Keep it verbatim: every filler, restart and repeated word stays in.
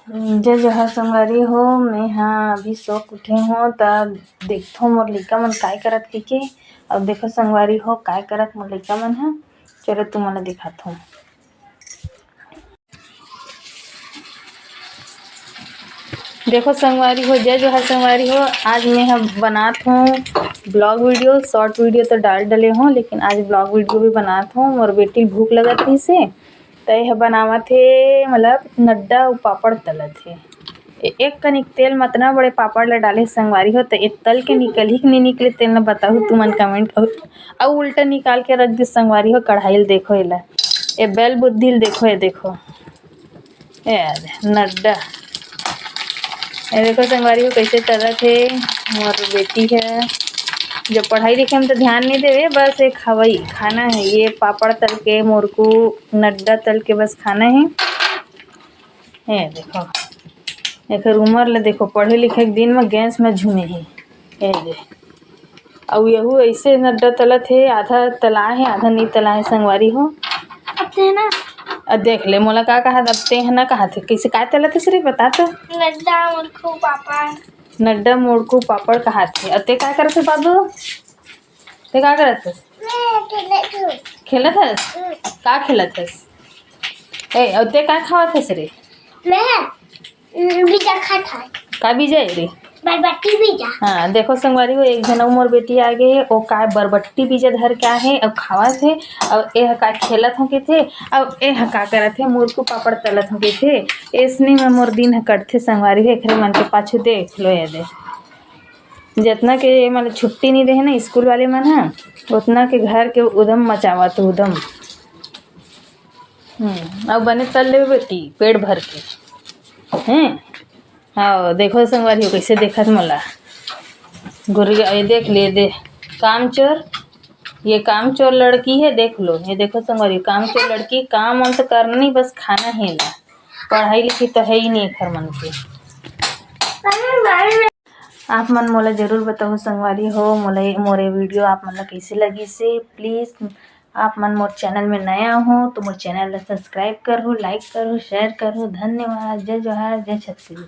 जय जोहार संगवारी हो, मैं हा अभी सो के उठे हों, त देखथों मोर लइका मन काय करत कहिके। अउ देखो संगवारी हो, काय करत मोर लइका मन ह, चलो तुमन ला दिखाथों। देखो संगवारी हो, जय जोहार संगवारी हो, आज मैं ह बनात हों vlog video, short video तो डाल डले हों, लेकिन आज vlog video भी बनात हों। मोर बेटी भूख लगत रहिसे, त एह बनावत हे, मतलब नड्डा अउ पापड़ तलत हे। ए-, एक कनिक तेल म अतना बड़े पापड़ ल डाले संगवारी हो, त ए तल के निकलही कि नइ निकले, तेन ल बताहू तुमन comment। अउ, अउ उल्टा निकाल के रख दिस संगवारी हो कढ़ाई ल। देखो एला, ए बैल बुद्धि ल देखो, ए देखो, ए यार, नड्डा। ए देखो संगवारी हो, कइसे तलत हे मोर बेटी ह। जब पढ़ाई लिखे में तो ध्यान नहीं देवे, बस एक हवई खाना है, ये पापड़ तल के, मुरकू, नड्डा तल के बस खाना है। ए देखो, एकर उमर ले देखो, पढ़े लिखे के दिन में गैस में झूमे हे। ए दे, अउ यहू ऐसे नड्डा तलत हे, आधा तला हे, आधा नहीं तला हे संगवारी हो। अब ते ना। अब देख ले, मोला का कहा, अब ते ह ना कहा थे, कैसे काय तलत हे रे, बता तो। नड्डा, मुरकू, पापड़। नड्डा, मुरकू, पापड़ कहा थे। अब ते का करत हे बाबू? ते का करत हस? मैं खेलत हूँ। खेलत हस? हम्म। का खेलत हस? ए, अउ ते का खावत हस रे? मैं, हम्म, बीजा खात हूँ। का बीजा है रे? बरबट्टी बीजा। हाँ, देखो संगवारी हो, एक झन अउ मोर बेटी आ गे हे, ओ का बरबट्टी बीजा धर के आए हे, अउ खावत हे, अउ ए ह का खेलत हो कहिथे, अउ ए ह का करत हे, मुरकू पापड़ तलत हो कहिथे। एसने में मोर दिन ह कटथे संगवारी हो, एकरे मन के पाछू देख लो ये दे। जतना के ये मन छुट्टी नहीं रहे ना स्कूल वाले मन ह, उतना के घर के उदम मचावत उदम। हम्म, अउ बने तल लेबे बेटी, पेट भर के। हैं? हाँ, देखो संगवारी हो, कैसे देखत मोला। गुरगा, ये देख ले, दे, कामचोर, ये कामचोर लड़की है, देख लो, ये देखो संगवारी, कामचोर लड़की, काम वाम तो करना नहीं, बस खाना है ला। पढ़ाई लिखी तो है ही नहीं एकर मन के। आप मन मोला जरूर बताओ संगवारी हो, मोला, मोर ये video आप मन ला कैसे लगिस हे। Please, आप मन मोर channel में नया हो तो मोर channel ला subscribe करहु, like करहु, share करहु। धन्यवाद। जय जोहार, जय छत्तीसगढ़।